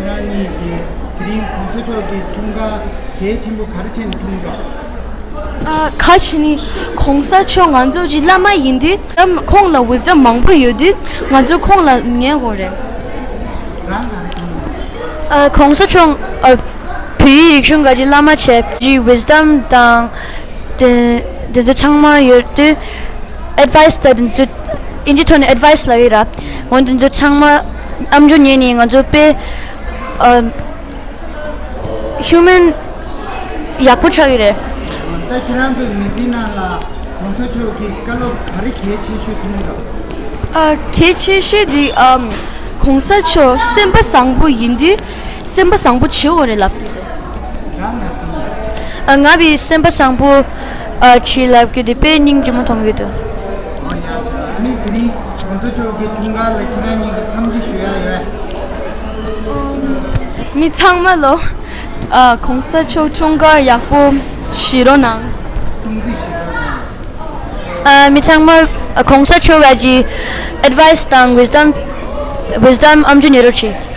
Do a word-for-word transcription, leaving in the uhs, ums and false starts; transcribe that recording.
ང་གཉིས་ཀྱིས་དེ་རིང་གོང་ས་མཆོག་གི་འཁྲུངས་སྐར་གལ་ཆེན་པོ་ག་རེ་བྱས་ནས་མཐོང་གི་འདུག་ཨ། ག་རེ་བྱས་ནས། གོང་ས་མཆོག་ང་ཚོ་གི་བླ་མ་ཡིན་དུས་ཨམ་ཁོང་ལ་ཝིས་ཌམ་མང་པོ་ཡོད་དུས་ང་ཚོ་ཁོང་ལ་ཉན་དགོས་རེད། རང་ག་རེ་མཐོང་གི་འདུག་ཨ། གོང་ས་མཆོག་ཨ། བོད་ཡིག་རིག་གཞུང་ག་རེ་བླ་མ་བྱས་ཀྱི་ཝིས་ཌམ་དང་དེ་དེ་ཚོ་ཚང་མ་ཡོད་དུས་ཨེཌ་ཝའི་སི་དང་དེ་ཚོ་ཨིན་ཇིའི་ཐོག་ནས་ཨེཌ་ཝའི་སི་ལབ་ཡོད་ར། འོ་དེ་ཚོ་ཚང་མ་ཨམ་ཅོག་ཉན་ནས་ང་ཚོ་དཔེ་ཨ། ཧིའུ་མན་ཡག་པོ་ཆགས་ཀྱི་རེད། ད་ཁྱེད་རང་ཚོའི་མི་ཚེའི་ནང་ལ་གོང་ས་མཆོག་གི་བཀའ་སློབ་ག་རེ་གལ་ཆེ་ཤོས་མཐོང་གི་འདུག་ཨ། གལ་ཆེ་ཤོས་དེ་ཨམ་གོང་ས་མཆོག་སེམས་པ་བཟང་པོ་ཡིན་དུས་སེམས་པ་བཟང་པོ་བྱེད་དགོས་རེད་ལབ་ཀྱི་རེད། རང་ལ་མཐོང་གི་འདུག་ཨ། ང་བི་སེམས་པ་བཟང་པོ་ཨ་བྱེད་ལབ་ཀྱི་དེ་དཔེ་སྙིང་རྗེ་མོ་མཐོང་གི་འདུག་ཨོ་ཡ། ཨ་ནི་དེ་རིང་གོང་ས་མཆོག་གི་འཁྲུངས་སྐར་ལ་ཁྱེད་རང་གཉིས་ཀྱིས་འཚམས་འདྲི་ཞུ་ཡ་ཡོད། མི་ཚང་མ་ལོ། ཨ། གོང་ས་མཆོག་འཁྲུངས་སྐར་ཡག་པོ་ཞིག་རོགས་གནང་། སྲུང་བརྩི་ཞུ་རོགས་གནང་། ཨ། མི་ཚང་མ་གོང་ས་མཆོག་ག་གི་ཨེཌ་ཝའི་སི་དང་ཝིས་ཌམ་ཝིས་ཌམ་ཨམ་ཅོག་ཉན་རོགས་བྱེད།